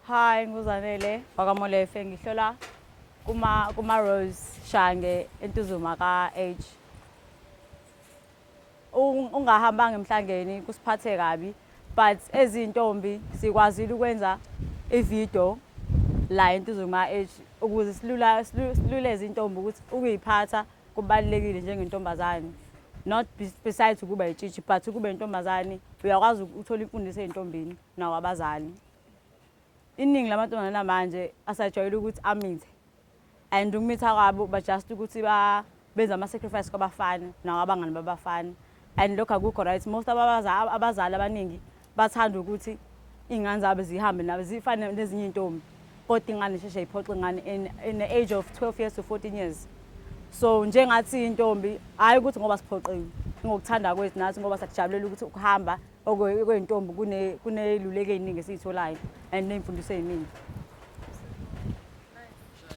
Hi, nguZanele wakaMolefe, ngihlola kuma Rose Shange eNtuzuma ka H. Ungahambanga emhlangeni kusiphathe kabi, but ezintombi sikwazile ukwenza ivideo la eNtuzuma H ukuze siluleze intombi ukuthi ukuyiphatha kubalulekile njengentombazane, not besides ukuba itshitshi, but ukuba intombazane uyakwazi ukuthola imfundiso ey'ntombini nakwabazali. Iningi lamantombazane namanje asajwayele ukuthi amithe, and ukumitha kwabo ba-just ukuthi benze ama-sacrifice kwabafana nakwabangani babafana, and lokho akukho right. Most abazali abaningi bathanda ukuthi iy'ngane zabo zihambe nabo zifane nezinye iy'ntombi, kodwa ingane isheshe iphoxe ingane in the age of 12 years to 14 years. So njengathi intombi, hhayi ukuthi ngoba siphoqiwe, ngokuthanda kwethu nathi, ngoba siyakujabulela ukuthi ukuhamba okwey'ntombi kuney'luleko ey'ningi esiy'tholayo and ney'mfundiso ey'ningi.